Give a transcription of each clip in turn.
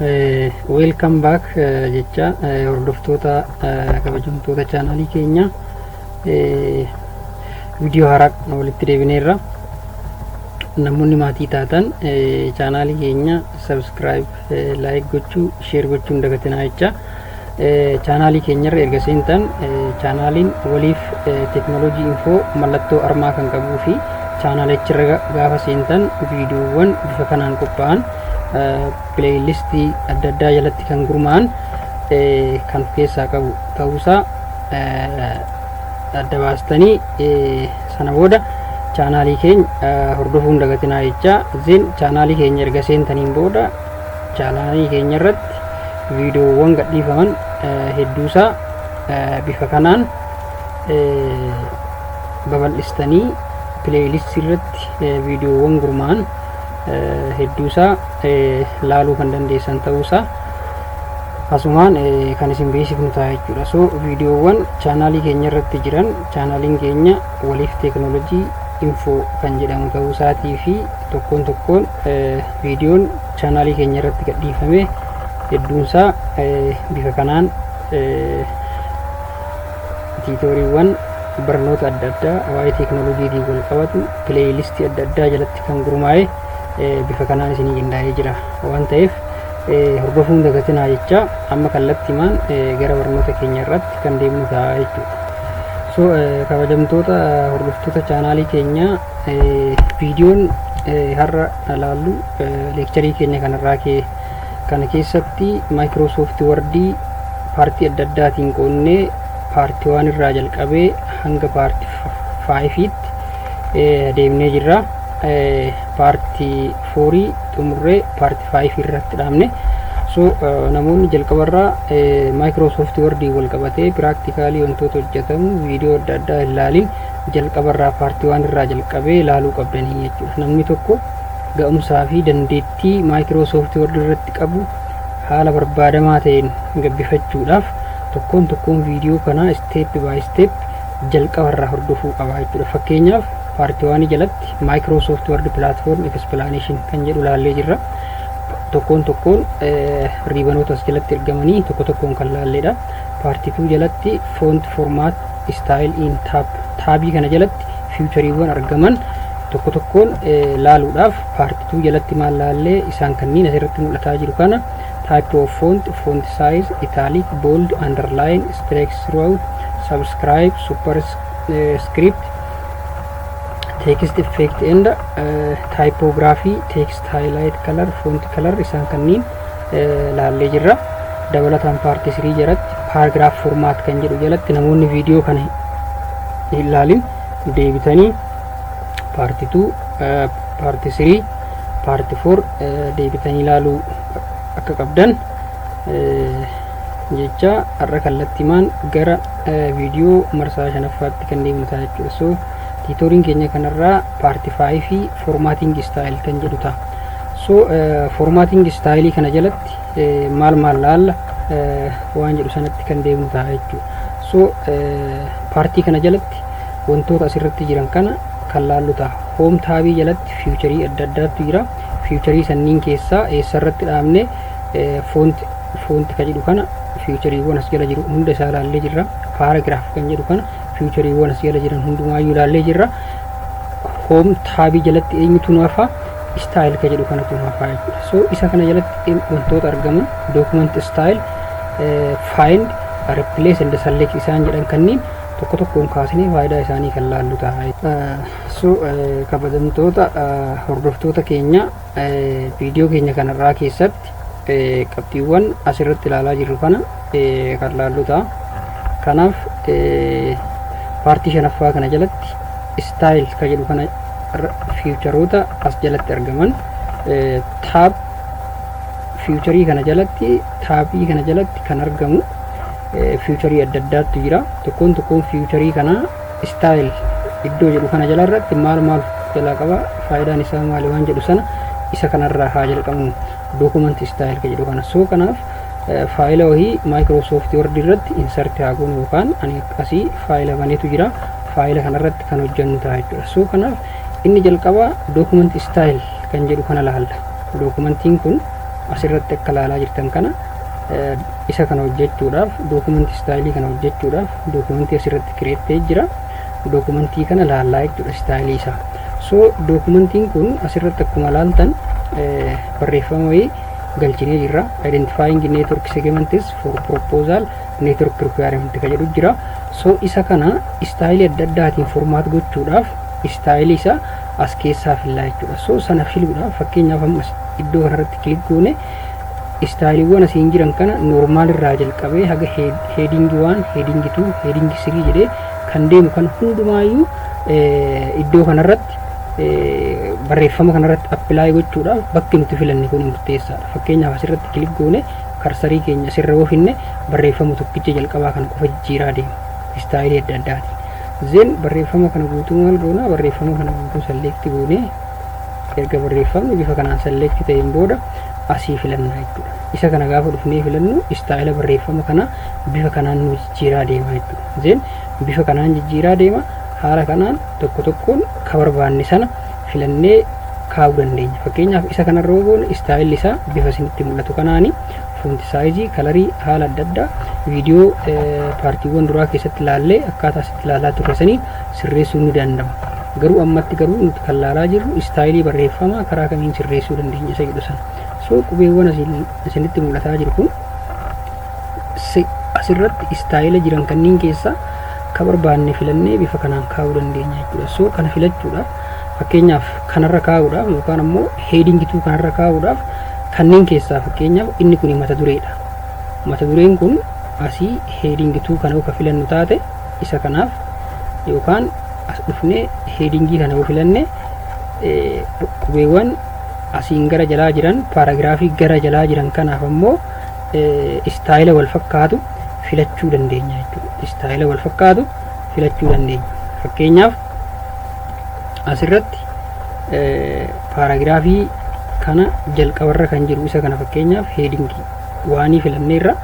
Welcome back jecha hordoftoota kabajamtoota chaanaalii keenya, viidiyoo haaraa walitti deebineerra. Namoonni maatii taatan chaanaalii keenya subscribe, like gochuu, share gochuu hin dagatinaa jecha. Chaanaalii keenyarra erga seentan, chaanaaliin Waliif Teeknooloojii Info mallattoo armaa kan qabuu fi chaanaalichirra gaafa seentan viidiyoowwan bifa kanaan qophaa'an, playlistii adda addaa jalatti kan gurmaa'an kan of keessaa qabu ta'uusaa adda baastanii, sana booda chaanaalii keenya hordofuu hin dagatinaa jecha. Then chaanaalii keenya erga seentaniin booda, chaanaalii keenya irratti viidiyoowwan gadhiifaman hedduusaa bifa kanaan babal'istanii playlistii irratti viidiyoowwan gurmaa'an hedduusaa laaluu kan dandeessan ta'uusaa asumaan kan isin beeksifnu ta'a jechuudha. So viidiyoowwan chaanaalii keenya irratti jiran, chaanaaliin keenya Waliif Teeknoolojii Info kan jedhamu ta'uu isaatii fi tokkoon tokkoon viidiyoon chaanaalii keenya irratti gadhiifame hedduunsaa bifa kanaan tutoriiwwan barnoota adda addaa waa'ee teeknooloojiitiin wal qabatu playlistii adda addaa jalatti kan gurmaa'e bifa kanaan isinii qindaa'ee jira waan ta'eef, hordofuun dagatinaa jecha. Amma kallattimaan gara barnoota keenya irratti kan deemnu ta'a jechuudha. So kabajamtoota hordoftoota chaanaalii keenyaa, viidiyoon har'a ilaallu lecturii keenya kanarraa kana keessatti Microsoft Wordii partii adda addaatiin qoonnee, part 1 irraa jalqabee hanga part 5tti deemnee jirra. Part 4 xumurree part 5 irratti dhaabne. So namoonni jalqabarraa Microsoft Wordii wal qabatee practicalii wantoota hojjetamu viidiyoo adda addaa hin laalin, jalqabarraa part 1 irraa jalqabee ilaaluu qabdanii jechuudha. Namni tokko ga'umsaa fi dandeettii Microsoft Wordii irratti qabu haala barbaadamaa ta'een gabbifachuudhaaf tokkoon tokkoon viidiyoo kanaa step by step jalqabarraa hordofuu qaba jechuudha. Fakkeenyaaf, part 1 jalatti Microsoft Word Platform Explanation kan jedhu laallee jirra. Tokkoon tokkoon ribbanoota as jalatti ergamanii tokko tokkoon kan laalleedha. Part 2 jalatti font format style in tab, tabii kana jalatti featureiiwwan argaman tokko tokkoon laaluudhaaf part 2 jalatti maal laallee? Isaan kanneen asirratti mul'ataa jiru kana: type of font, font size, italic, bold, underline, strikethrough, subscript, superscript, text effect and typography, text highlight color, font color, isaan kanneen laallee jirra. Dabalataan part 3 jalatti paragraph format kan jedhu jalatti, namoonni viidiyoo kana hin laalin deebitanii part 2, part 3, part 4 deebitanii ilaaluu akka qabdan jecha, har'a kallattimaan gara viidiyoo marsaa shanaffaatti kan deemnu ta'a jechuudha. So tutoriin keenya kanarraa part 5 fi formatting style kan jedhu ta'a. So formatting stylii kana jalatti maal maal laalla waan jedhu sanatti kan deemnu ta'a jechuudha. So partii kana jalatti wantoota asirratti jiran kana kan laallu ta'a. Home tabii jalatti featureii adda addaatu jira. Featureii sanniin keessaa eessarratti dhaabne? Font kan jedhu kana featureiiwwan as jala jiru hunda isaa ilaallee jirra. Paragraph kan jedhu kana featureiiwwan as jala jiran hundumaayyuu ilaallee jirra. Home tabii jalatti eenyutu nu hafa? Style ka jedhu kanatu nu hafa jechuudha. So isa kana jalatti wantoota argaman document style, find, replace and select isaan jedhan kanneen tokko tokkoon kaasnee faayidaa isaanii kan laallu ta'a. So kabajamtoota hordoftoota keenya, viidiyoo keenya kanarraa keessatti qabxiiwwan asirratti ilaalaa jirru kana kan laallu ta'a. Kanaaf partii shanaffaa kana jalatti style ka jedhu kana featureoota as jalatti argaman, tab featureii kana jalatti, tabii kana jalatti kan argamu featureii adda addaatu jira. Tokkoon tokkoon featureii kana style iddoo jedhu kana jala irratti maal maal jalaa qaba, faayidaan isaa maali waan jedhu sana isa kanarraa haa jalqabnu, document style ka jedhu kana. So kanaaf faayila wahii Microsoft Word irratti insert haa goonu, yookaan ani asii faayila baneetu jira, faayila kanarratti kan hojjennu ta'a jechuudha. So kanaaf inni jalqabaa document style kan jedhu kana laalla. Documentiin kun Asirratti akka ilaalaa jirtan kana, isa kana hojjechuudhaaf, document style kana hojjechuudhaaf, dookumentii asirratti create ta'ee jira. Dookumentii kana laallaa jechuudha, style isaa. So dookumentiin kun asirratti akkuma laaltan barreeffama wayii galchinee jirra. "Identifying network segments for proposal network requirement" ka jedhu jira. So isa kana style adda addaatiin format gochuudhaaf style isaa as keessaa fillaa jechuudha. So sana filuudhaaf, fakkeenyaaf, amma iddoo kanarratti click goone, istaayiliiwwan asiin jiran kana normal irraa jalqabee haga heading 1, heading 2, heading 3 jedhee kan deemu kan hundumaayyuu iddoo kanarratti, barreeffama kanarratti apply gochuudhaaf bakki nuti filanne kun murteessaadha. Fakkeenyaaf, asirratti click goone, cursor keenya asirra yoo finne, barreeffama tokkicha jalqabaa kana qofa jijjiiraa deema style adda addaatiin. Then barreeffama kana guutuu maal goona? Barreeffama kana guutuu select goone, erga barreeffamni bifa kanaan select ta'een booda asii filannaa jechuudha. Isa kana gaafa dhufnee filannu, style barreeffama kana bifa kanaan nu jijjiiraa deema jechuudha. Then bifa kanaan jijjiiraa deema. Haala kanaan tokko tokkoon ka barbaanne sana filannee kaa'uu dandeenya. Fakkeenyaaf, isa kanarra yoo goone, istaayilli isaa bifa isinitti mul'atu kanaani font size, color, haala adda addaa viidiyoo paartiiwwan duraa keessatti ilaallee akkaataa asitti ilaalaa turre saniin sirreessuun ni danda'ama. Garuu ammatti garuu nuti kan laalaa jirru style barreeffamaa karaa kamiin sirreessuu dandeenya isa jedhu sana. So qubeewwan isinitti mul'ataa jiru kun asirratti style jiran kanneen keessaa ka barbaanne filannee bifa kanaan kaa'uu dandeenya jechuudha. So kana filachuudhaaf, fakkeenyaaf, kanarra kaa'uudhaaf yookaan ammoo heading 2 kanarra kaa'uudhaaf, kanneen keessaa fakkeenyaaf inni kun mata dureedha. Mata dureen kun asii heading 2 kana yoo ka filannu taate isa kanaaf, yookaan as dhufnee heading kana yoo filanne, qubeewwan asiin gara jalaa jiran, paragraph gara jalaa jiran kanaaf ammoo style wal fakkaatu filachuu dandeenya jechuudha. Style wal fakkaatu filachuu dandeenya. Fakkeenyaaf, asirratti paragraph kana jalqabarra kan jiru isa kana, fakkeenyaaf, heading 1 filanneerra.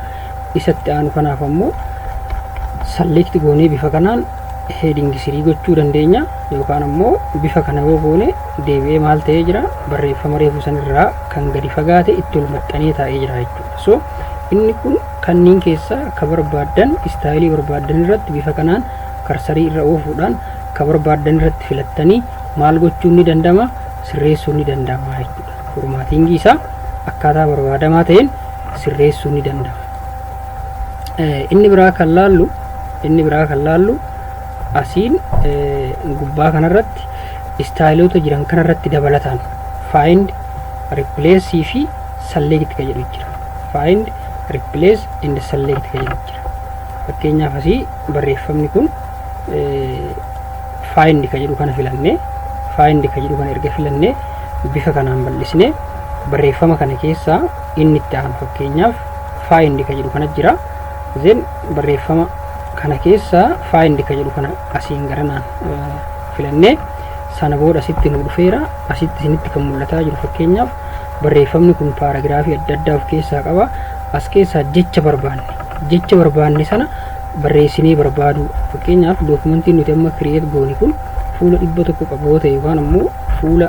Isatti aanu kanaaf ammoo select goonee bifa kanaan heading 3 gochuu dandeenya, yookaan ammoo bifa kana yoo goone, deebi'ee maal ta'ee jira? Barreeffama reefu sanirraa kan gadi fagaate itti ol maxxanee taa'ee jira jechuudha. So inni kun kanneen keessaa ka barbaaddan, style barbaaddan irratti bifa kanaan cursor irra oofuudhaan ka barbaaddan irratti filattanii maal gochuun ni danda'ama? Sirreessuun ni danda'ama jechuudha. Formatting isaa akkaataa barbaadamaa ta'een sirreessuun ni danda'ama. Inni biraa kan laallu asiin gubbaa kanarratti istaayilota jiran kanarratti dabalataan find, replace fi select ka jedhu jira. Find, replace and select ka jedhu jira. Fakkeenyaaf, asii barreeffamni kun find ka jedhu kana filannee, find ka jedhu kana erga filannee, bifa kanaan bal'isnee, barreeffama kana keessaa inni itti aanu, fakkeenyaaf, find ka jedhu kana jira. Then barreeffama kana keessaa find ka jedhu kana asiin garanaan filannee, sana booda asitti nu dhufeera. Asitti isinitti kan mul'ataa jiru, fakkeenyaaf, barreeffamni kun paragraph adda addaa of keessaa qaba. As keessaa jecha barbaanne sana barreessinee barbaadu. Fakkeenyaaf, dookumentiin nuti amma create goone kun fuula 100 qabu yoo ta'e, yookaan ammoo fuula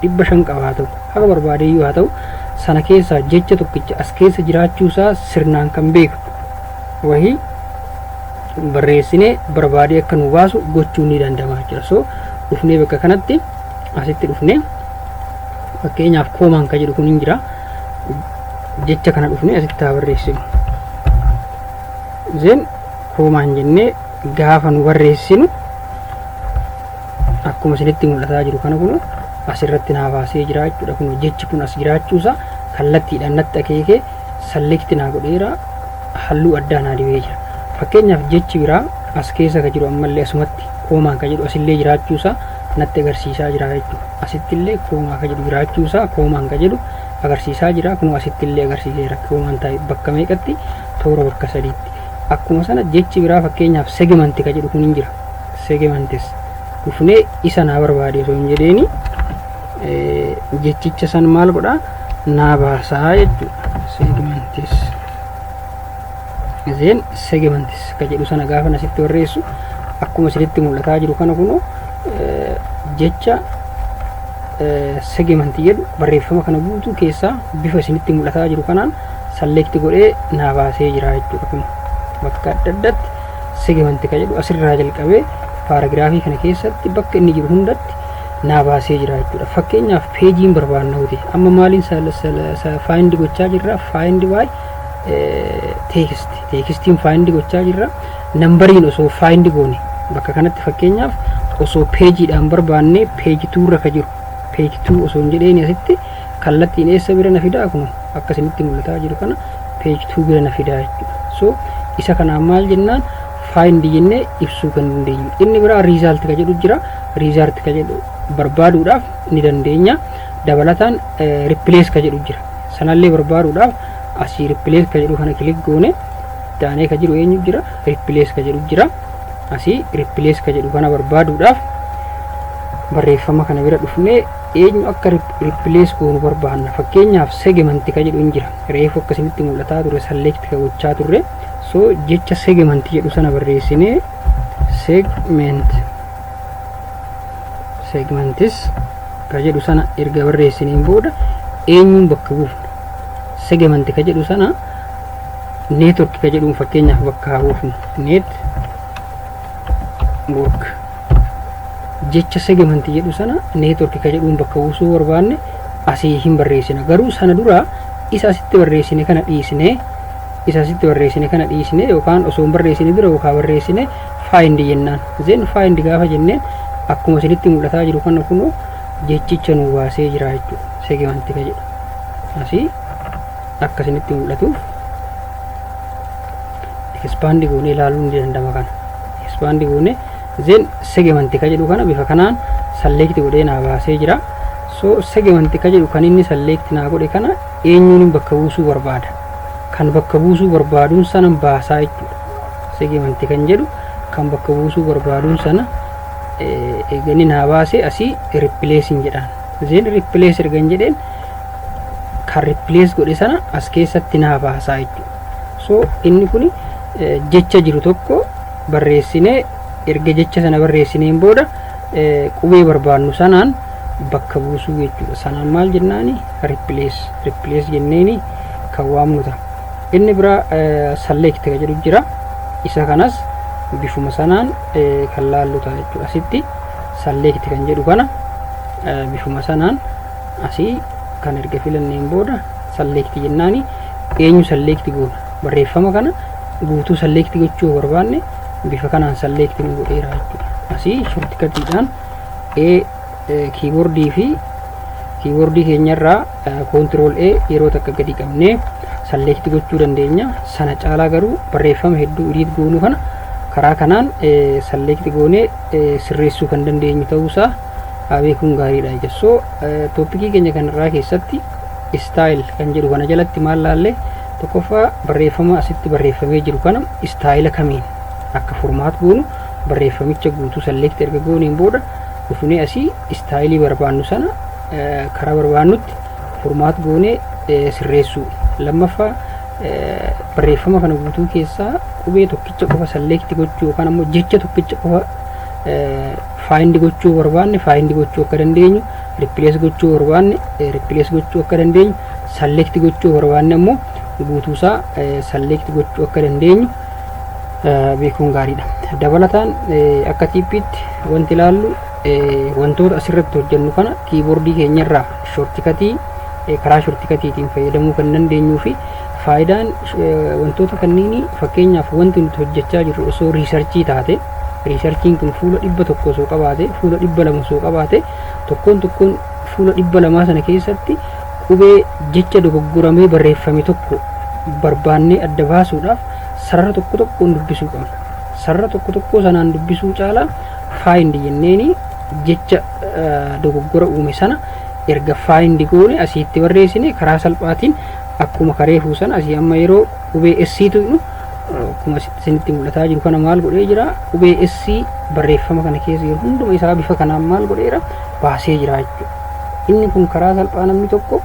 500 qabaa ta'u, haga barbaadeeyyuu haa ta'u, sana keessaa jecha tokkicha as keessa jiraachuusaa sirnaan kan beeku wahii barreessinee barbaadee akka nu baasu gochuun ni danda'ama jechuudha. So dhufnee bakka kanatti, asitti dhufnee, fakkeenyaaf, koomaan ka jedhu kun hin jira. Jecha kana dhufnee asitti haa barreessinu. Then koomaan jennee gaafa nu barreessinu, akkuma isinitti mul'ataa jiru kana, kun asirratti naa baasee jira jechuudha. Kun jechi kun as jiraachuusaa kallattiidhaan natti akeekee select naa godheera, halluu addaa naa dibee jira. Fakkeenyaaf, jechi biraa as keessa ka jiru ammallee asumatti koomaan ka jedhu asillee jiraachuusaa natti agarsiisaa jira jechuudha. Asittillee koomaa ka jedhu jiraachuusaa, koomaan ka jedhu agarsiisaa jira. Kun asittillee agarsiiseera. Koomaan taa'e bakka meeqatti? Toora bakka sadiitti. Akkuma sana jechi biraa, fakkeenyaaf, segment ka jedhu kun hin jira. Segments dhufnee isa naa barbaade osoo hin jedheeni, jechicha san maal godhaa? Naa baasaa jechuudha. Segments, then segments ka jedhu sana gaafa asitti barreessu, akkuma isinitti mul'ataa jiru kana, kunoo jecha Segment jedhu barreeffama kana guutuu keessaa bifa isinitti mul'ataa jiru kanaan select godhee naa baasee jira jechuudha. Kun bakka adda addaatti segment ka jedhu asirraa jalqabee paragraphii kana keessatti bakka inni jiru hundatti naa baasee jira jechuudha. Fakkeenyaaf, pageiin barbaanna huti amma maaliin find gochaa jirra? Find by text, textiin find gochaa jirra. Numberiin osoo find goone, bakka kanatti fakkeenyaaf osoo pageiidhaan barbaanne, page tworra ka jiru page two osoo hin jedheeni, asitti kallattiin eessa bira na fidaa? Kun akka isinitti mul'ataa jiru kana page two bira na fidaa jechuudha. So isa kanaan maal jennaan? Find jennee ibsuu kan dandeenyu. Inni biraa result ka jedhu jira. Result ka jedhu barbaaduudhaaf ni dandeenya. Dabalataan replace ka jedhu jira. Sanallee barbaaduudhaaf asii replace ka jedhu kana click goone, daanee ka jiru eenyu jira? Replace ka jedhu jira. Asii replace ka jedhu kana barbaaduudhaaf barreeffama kana bira dhufnee eenyu akka replace goonu barbaanna? Fakkeenyaaf, segment ka jedhu hin jira. Reefu akkasinitti mul'ataa ture, select ka gochaa turre. So jecha segment jedhu sana barreessinee, segment, segments ka jedhu sana erga barreessineen booda eenyuun bakka buufna? Segment ka jedhu sana network ka jedhuun fakkeenyaaf bakka haa buufnu. Network, jecha segment jedhu sana network ka jedhuun bakka buusuu barbaanne asii hin barreessina. Garuu sana dura isa asitti barreessine kana dhiisnee, isa asitti barreessine kana dhiisne, yookaan osoo hin barreessine dura yookaan barreessine, find jennaan. Then find gaafa jenneen, akkuma isinitti mul'ataa jiru kana, kunoo jechicha nu baasee jira jechuudha. Segment ka jedhu asii akka isinitti mul'atuuf expand goonee ilaaluun ni danda'ama. Kana expand goonee, then segment ka jedhu kana bifa kanaan select godhee naa baasee jira. So segment ka jedhu kan inni select naa godhe kana eenyuun bakka buusuu barbaada? Kan bakka buusuu barbaaduun sana baasaa jechuudha. Segment kan jedhu kan bakka buusuu barbaaduun sana eegani naa baasee, asii replace jedhaan. Then replace ergan jedheen, kan replace godhe sana as keessatti naa baasaa jechuudha. So inni kun jecha jiru tokko barreessinee, erga jecha sana barreessineen booda qubee barbaannu sanaan bakka buusuu jechuudha. Sanaan maal jennaani? Replace, replace jenneeni kan waamnu ta'a. Inni biraa select ka jedhu jira. Isa kanas bifuma sanaan kan laallu ta'a jechuudha. Asitti select kan jedhu kana bifuma sanaan asii kan erga filanneen booda select jennaani eenyu select goona? Barreeffama kana guutuu select gochuu barbaanne, bifa kanaan select nu godheera jechuudha. Asii shortcutiidhaan A, keyboardii fi keyboardii keenyarraa control A yeroo takka gadi qabnee select gochuu dandeenya. Sana caalaa garuu barreeffama hedduu edit goonuu kana karaa kanaan select goonee sirreessuu kan dandeenyu ta'uusaa beekuun gaariidha jechuudha. So topicii keenya kanarraa keessatti style kan jedhu kana jalatti maal laalle? Tokkoffaa, barreeffama asitti barreeffamee jiru kana stylea kamiin akka format goonu, barreeffamicha guutuu select erga gooneen booda dhufnee asii styleii barbaannu sana karaa barbaannutti format goonee sirreessuu. Lammaffaa, barreeffama kana guutuu keessaa qubee tokkicha qofa select gochuu yookaan ammoo jecha tokkicha qofa find gochuu barbaanne find gochuu akka dandeenyu, replace gochuu barbaanne replace gochuu akka dandeenyu, select gochuu barbaanne ammoo guutuusaa select gochuu akka dandeenyu beekuun gaariidha. Dabalataan akka tipiitti wanti ilaallu, wantoota asirratti hojjennu kana keyboardii keenyarraa shortcutii, karaa shortcutiitiin fayyadamuu kan dandeenyuu fi faayidaan wantoota kanniini, fakkeenyaaf, wanti nuti hojjechaa jirru osoo researchii taate, researchiin kun fuula 100 osoo qabaate, fuula 200 osoo qabaate, tokkoon tokkoon fuula 200 sana keessatti qubee jecha dogoggoramee barreeffame tokko barbaannee adda baasuudhaaf sarara tokko tokkoon dubbisuu qabna. Sarara tokko tokko sanaan dubbisuu caalaa find jenneeni jecha dogoggora uume sana erga find goone asiitti barreessine, karaa salphaatiin akkuma kareefuu sana asii amma yeroo qubee S'iitu akkuma isinitti mul'ataa jiru kana maal godhee jira? Qubee S barreeffama kana keessa jiru hunduma isaa bifa kanaan maal godheera? Baasee jira jechuudha. Inni kun karaa salphaa namni tokko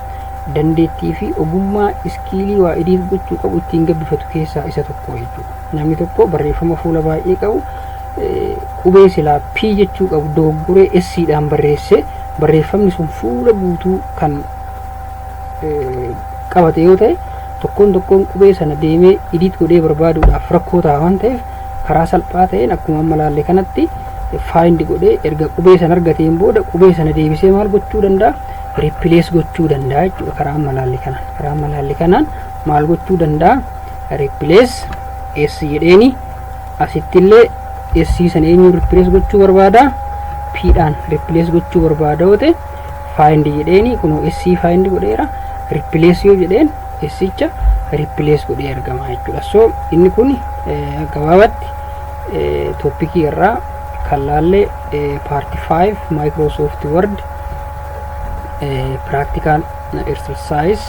dandeettii fi ogummaa skillii waa edit gochuu qabu ittiin gabbifatu keessaa isa tokko jechuudha. Namni tokko barreeffama fuula baay'ee qabu, qubee silaa P jechuu qabu dogoggoree S'dhaan barreesse Barreeffamni sun fuula guutuu kan qabate yoo ta'e, tokkoon tokkoon qubee sana deemee edit godhee barbaaduudhaaf rakkoo ta'a waan ta'eef, karaa salphaa ta'een akkuma amma laalle kanatti find godhee, erga qubee sana argateen booda qubee sana deebisee maal gochuu danda'a? Replace gochuu danda'a jechuudha. Karaa amma laalle kanaan maal gochuu danda'a? Replace S jedheeni asittillee S sana eenyuun replace gochuu barbaada? P dhaan replace gochuu barbaada yoo ta'e, find jedheeni kunoo S find godheera. Replace yoo jedheen Sicha replace godhee argama jechuudha. So inni kun gabaabatti topicii irraa kan laalle part 5 Microsoft Word practical exercise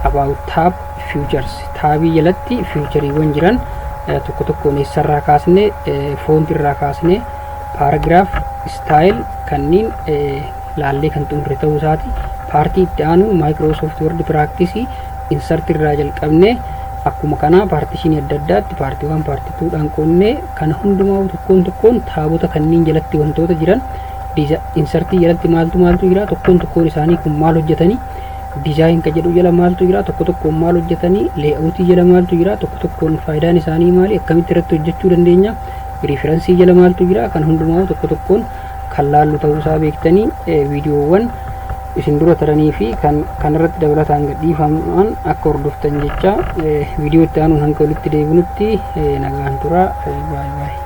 about tab features. Tabii jalatti featureiiwwan jiran tokko tokkoon eessarraa kaasne, font irraa kaasne, paragraph style kanneen laallee kan xumurre ta'uu isaati. Partii itti aanu Microsoft Word practice insert irraa jalqabne, akkuma kana partitionii adda addaatti part 1, part 2dhaan qoonnee, kana hundumaa tokkoon tokkoon tabota kanneen jalatti wantoota jiran, insertii jalatti maaltu maaltu jira, tokkoon tokkoon isaanii kun maal hojjetanii, design ka jedhu jala maaltu jira, tokko tokkoon maal hojjetanii, layoutii jala maaltu jira, tokko tokkoon faayidaan isaanii maali, akkamitti irratti hojjechuu dandeenya, referencii jala maaltu jira, kan hundumaa tokko tokkoon kan laallu ta'uusaa beektanii, viidiyoowwan isin dura taranii fi kan kanarratti dabalataan gadhiifaman akka hordoftan jecha, viidiyoo itti aanuun hanga walitti deebinutti nagaan tura. Baay'ee baay'ee.